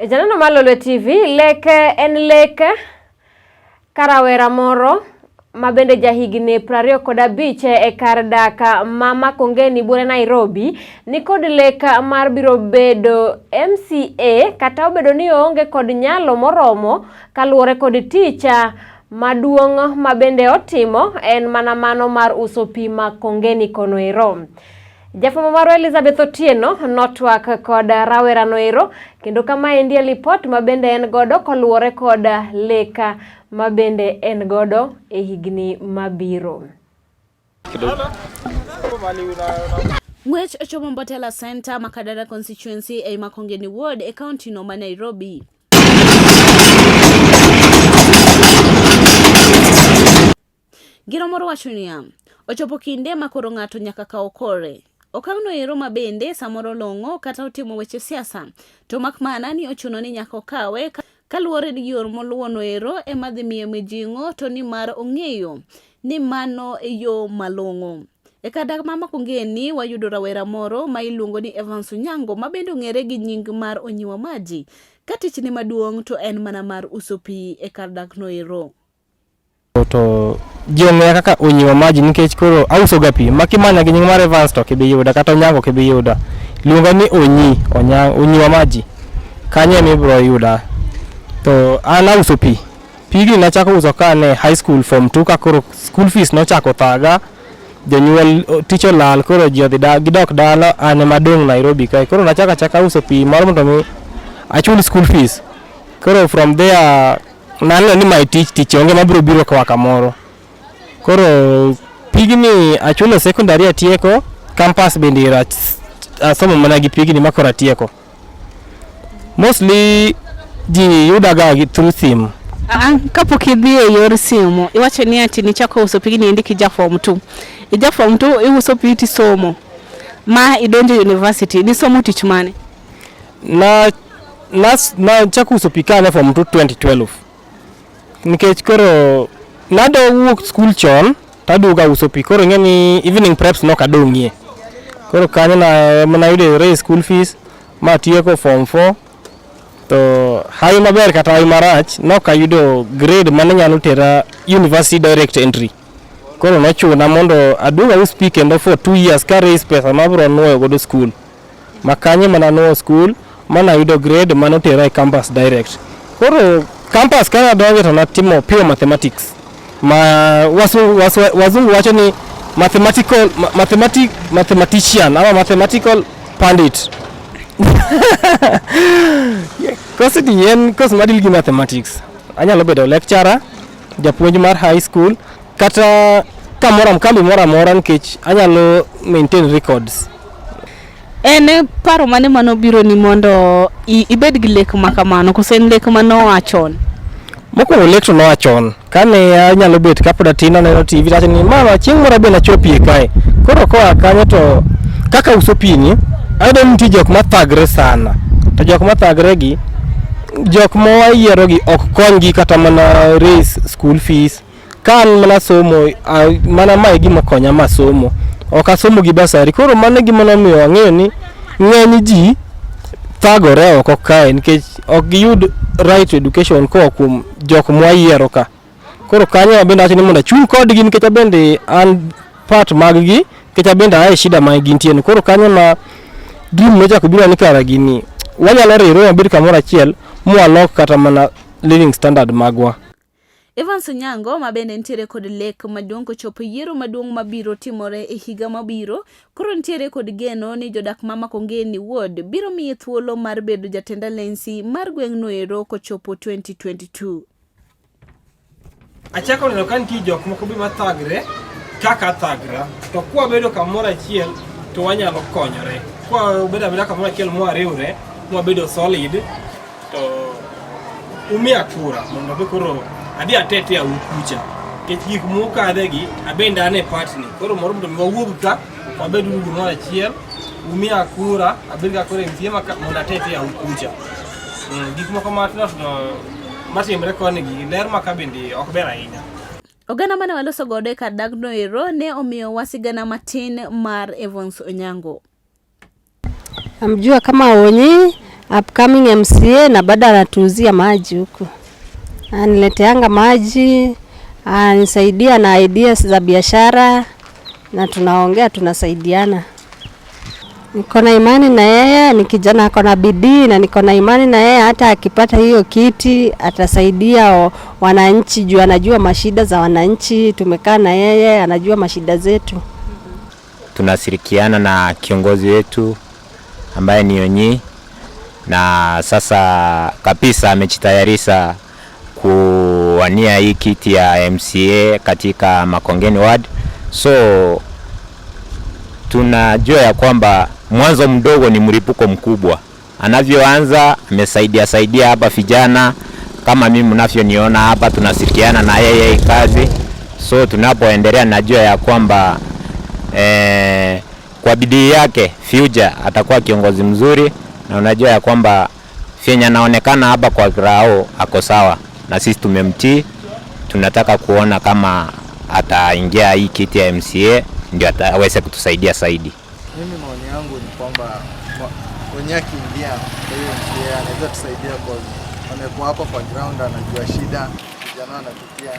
E janeno mar Lolwe TV, lek en lek ka rawera moro ma bende jahigni 25 e kar dak ma Makongeni buore Nairobi nikod lek mar biro bedo MCA kata obedo ni oonge kod nyalo moromo kaluwore kod tich maduong' ma bende otimo en mana mano mar uso pi Makongeni kono ero. Jafwambo marwa Elizabeth Otieno notwak kod rawerano ero kendo kama endi e lipot ma bende en godo koluwore kod leka ma bende en godo e higni mabiro. Ng'wech ochomo Mbotela Center, Makadara Constituency ei Makongeni Ward e kaunti no ma Nairobi. Ngero moro wacho niya, ochopo kinde ma koro ng'ato nyaka kaw kore. Okang'no ero ma bende samoro long'o kata otimo weche siasa, to mak mana ni ochuno ni nyaka okawe kaluwore ni yor moluwono ero ema dhi miye mijing'o to nimar ong'eyo ni mano e yo malong'o. E kar dak ma Makongeni wayudo rawera moro ma iluongo ni Evans Onyango ma bende ong'ere gi nying mar Onyiwa Maji ka tichne maduong' to en mana mar uso pi e kar dak no ero. To ji ong'eya kaka Onyiwa Maji nikech koro auso ga pi. Ma kimanya gi nying mar Evans to ok ibi yuda kata Onyango ok ibi yuda. Luonga ni Onyi, Onyango, Onyiwa Maji. Kanyo ema ibiro yuda. To an auso pi. Pigni nachako uso ka an e high school form 2 ka koro school fees nochako thaga. Jonyuol tich olal koro ji odhi da, gidok dala an ema adong' Nairobi kae. Koro nachako achaka uso pi mar mondo mi achul school fees. Koro from there naneno ni mae tich tich onge mabiro biro koa kamoro. Koro pigni achulo secondary atieko, campus bende asomo mana gi pigni ma koro atieko. Mostly ji yudaga gi through sim. Ah, kapok idhi e yor simu iwacho ni ati nichako uso pigni endi kija form 2. Ija form 2 iuso pi tisomo ma idonjo university nisomo tich mane? Na nachako uso pi ka an e form 2 2012 nikech koro nado wuok skul chon taduogo auso pi koro ing'e ni evening preps nok adong'ie koro kanyo na nayudo raise school fees matieko form 4 to hawi maber kata hawi marach nok ayudo grade mane nyalo tera university direct entry koro nochuna mondo aduog aus pi kendo for 2 years ka raise pesa mabro nuoyo godo skul ma kanyo mana nuoyo skul mana ayudo grade mane otera e campus direct. Koro campus ka nadonjo to natimo pure mathematics ma wasungu, wasu, wazungu wacho ni mathematical, mathematic, mathematician ama mathematical pundit. Course ni en course madil gi mathematics. Anyalo bedo lecturer, japuonj mar high school kata kamoro kambi moro amora nikech anyalo maintain records. En paro mane mane obironi mondo ibed gi lek ma kamano koso en lek mane oa chon? Mokwongo lek to noa chon. Kane anyalo bet kapod atin aneno TV tawacho ni mama chieng' moro abe nachopie kae. Koro koa kanyo to kaka uso pi ni ayudo ni nitie jok mathagre sana. To jok mathagre gi jok ma wayiero gi ok konygi kata mana raise school fees. Ka an mana somo mana ma e gima okonya ma somo. Ok asomo gi basari. Koro mano e gima nomiyo ang'eyo ni ng'eny ji thagore oko kae nikech ok giyud right to education koa kuom jok mwayiero ka. Koro kanyo abende awacho ni mondo achung' kodgi nikech abende an part mag gi nikech abende aa e shida ma gintie ni. Koro kanyo ma dream nochako biro ni kara gini wanyalo riwre wabed kamoro achiel mwalok kata mana living standard magwa. Evans Onyango ma bende nitiere kod lek maduong' kochopo yiero maduong' mabiro timore e higa mabiro, koro nitiere kod geno ni jodak ma Makongeni Ward biro miye thuolo mar bedo jatend alensi mar gweng'no ero kochopo 2022. Achako neno ka nitie jok moko be mathagre kaka athagra, to kwabedo kamoro achiel to wanyalo konyore. Kwabedo abeda kamoro achiel mwariwre, mwabedo solid, to umiya kura mondo abe koro adhi atete au kucha. Nikech gik mukadhe gi, abende an e part ni. Koro moro mondo mi wawuog ka, wabed uru gimoro achiel, umiya kura, abed ka koro MCA maka mondo atete au kucha. Gik moko matindo tindo matimre koni gi ler ma ka bende ok ber ahinya. Oganda mane waloso godo e kar dagno ero ne omiyowa sigana matin mar Evans Onyango. Namjua kama Onyi. Upcoming MCA na bado anatuuzia maji huku, anileteanga maji, anisaidia na ideas za biashara, na tunaongea, tunasaidiana. Niko na imani na yeye, ni kijana ako na bidii, na niko na imani na yeye, hata akipata hiyo kiti atasaidia wananchi juu anajua mashida za wananchi. Tumekaa na yeye, anajua mashida zetu. Tunashirikiana na kiongozi wetu ambaye ni Onyi, na sasa kabisa amejitayarisha kuwania hii kiti ya MCA katika Makongeni Ward. So tunajua ya kwamba mwanzo mdogo ni mlipuko mkubwa. Anavyoanza amesaidia saidia hapa vijana kama mimi mnavyoniona hapa, tunashirikiana na yeye kazi. So tunapoendelea, najua ya kwamba kwa bidii yake future atakuwa kiongozi mzuri, na unajua ya kwamba vyenye anaonekana hapa kwa grao ako sawa, na sisi tumemtii. Tunataka kuona kama ataingia hii kiti ya MCA ndio aweze kutusaidia zaidi. Mimi maoni yangu ni kwamba wenyewe akiingia kwa hiyo MCA anaweza tusaidia kwa amekuwa hapa kwa ground, anajua shida vijana wanapitia.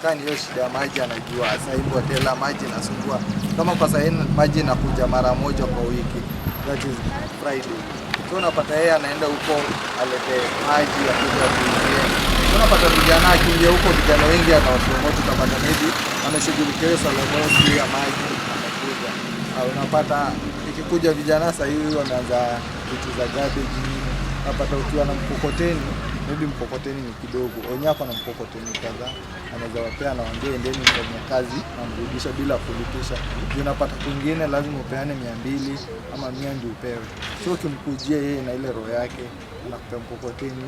Kama ni hiyo shida ya maji anajua. Sasa hivi Mbotela maji inasumbua, kama kwa sasa maji inakuja mara moja kwa wiki, that is Friday. So unapata yeye anaenda huko alete maji akuja atuuzie. So unapata vijana akiingia huko, vijana wengi anawapromote, utapata maybe ameshughulikia hiyo swala mosi ya maji amekuja. Unapata ikikuja vijana sasa hivi wameanza vitu za garbage nini, unapata ukiwa na mkokoteni, maybe mkokoteni ni kidogo, wenyewe ako na mkokoteni kadhaa, anaweza wapea, anawaambia endeni mfanye kazi na mrudisha bila kulipisha. Juu unapata kwingine lazima upeane 200 ama 100 ndio upewe. So ukimkujia yeye na ile roho yake, anakupea mkokoteni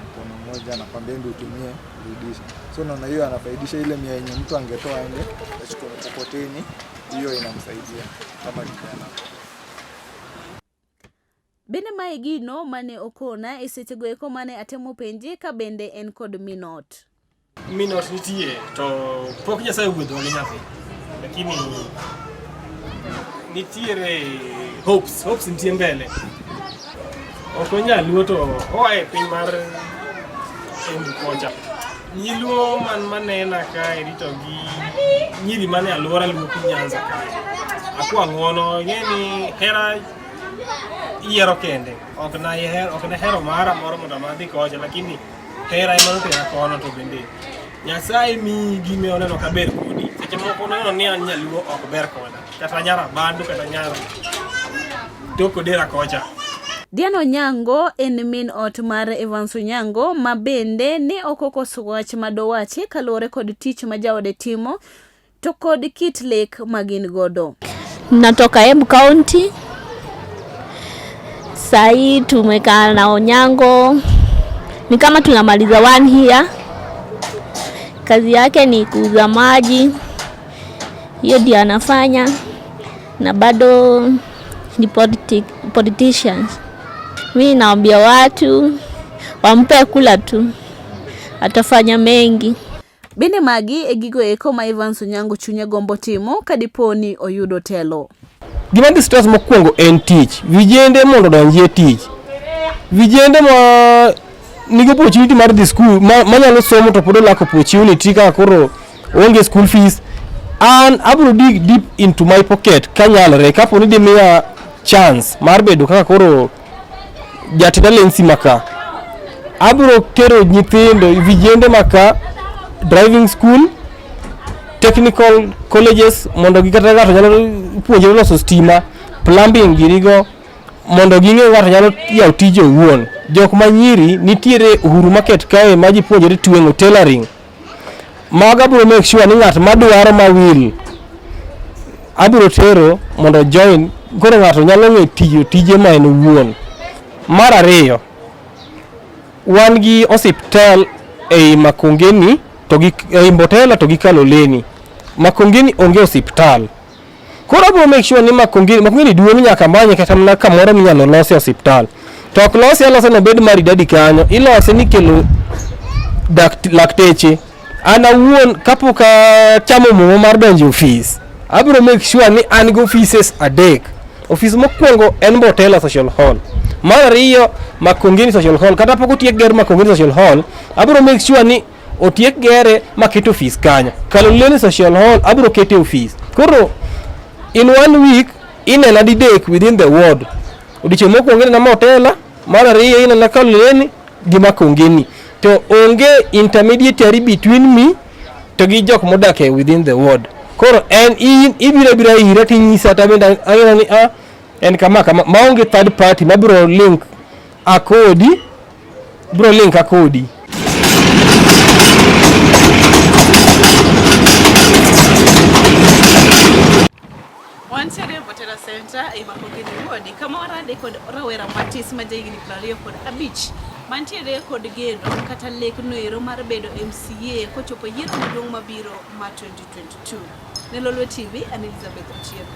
mkono mmoja, anakwambia ndio utumie urudishe. So unaona hiyo anafaidisha ile 100 yenye mtu angetoa aende achukue mkokoteni, hiyo inamsaidia kama kijana. Bende mae gino mane okona e sechego eko mane atemo penje ka bende en kod minot. Minot nitie to pok Nyasaye ogwedhowa gi nyathi, lakini nitiere hopes nitie mbele. Ok onyal luo to oa e piny mar Embu kocha. Nyiluo man manena kaeri to gi nyiri mane alwora luo piny Nyanza kae. Akwa ng'uono, ing'e ni hera iyiero kende. Ok nahero mara moro mondo amadhi kocha, lakini hera ema notera kono to bende Nyasaye miyi gima oneno ka ber kodi. Seche moko oneno ni an nyaluo ok ber koda. Kata nyar Abandu, kata nyar tok Odera kocha. Diana Onyango en min ot mar Evans Onyango ma bende ne ok okoso wach madowachi kaluwore kod tich ma jaode timo to kod kit lek ma gin godo. Natoka Embu County. Sahii tumekaa na Onyango ni kama tunamaliza one year. Kazi yake ni kuuza maji, hiyo ndio anafanya, na bado ni politicians. Mi naambia watu wampe kula tu, atafanya mengi. Bende magi e gigo eko ma Evans Onyango chunye gombo timo kadipo ni oyudo telo. Gima dhi stress mokwongo en tich. Vijende mondo odonji e tich. Vijende ma nigi opportunity mar dhi school, manyalo somo to pod olako opportunity kaka koro onge school fees. An abiro dig deep into my pocket kanyalore, kapo ni dimiya chance mar bedo kaka koro jatend alensi maka. Abiro tero nyithindo, vijende maka driving school, technical colleges mondo gi kata ng'ato nyalo puonjore loso stima, plumbing girigo mondo ging'e ng'ato nyalo yawo tije owuon. Jok ma nyiri nitiere Uhuru Market kae ma ji puonjore tweng'o, tailoring. Mago abiro make sure ni ng'at madwaro ma will abiro tero mondo join, koro ng'ato nyalo ng'e tiyo tije ma en owuon. Mar ariyo, wan gi osiptal ei Makongeni to gi ei Mbotela to gi Kaloleni. Makongeni onge osiptal. Koro abiro make sure ni Makongeni duong' nyaka manye kata mana kamoro minyalo losie osiptal. To ok lose alosa nobed maridadi kanyo, ilose ni kelo lakteche. An awuon kapok achamo muma mar donjo e ofis, abiro make sure ni an gi offices 3. Ofis mokwongo en Mbotela Social Hall. Mar ariyo, Makongeni Social Hall, kata pok otiek ger Makongeni Social Hall, abiro make sure ni otiek gere maket ofis kanyo. Kaloleni Social Hall abiro kete ofis. Koro in one week inena didek within the ward. Odiochieng' mokwongo inena Motela, mar ariyo inena Kaloleni gi Makongeni. To onge intermediary between me to gi jok modak e within the ward. Koro en in ibiro abira ira tinyisa to abende ang'eyo ni ah en kama kama maonge third party mabiro link akodi biro link akodi. Wantiere e Botera Center e Makongeni Ward kama warade kod rawera matis ma jahigni 25 mantiere kod geno kata lek noero mar bedo MCA kochopo yiero maduong' mabiro ma 2022. Ne Lolwe TV, an Elizabeth Otieno.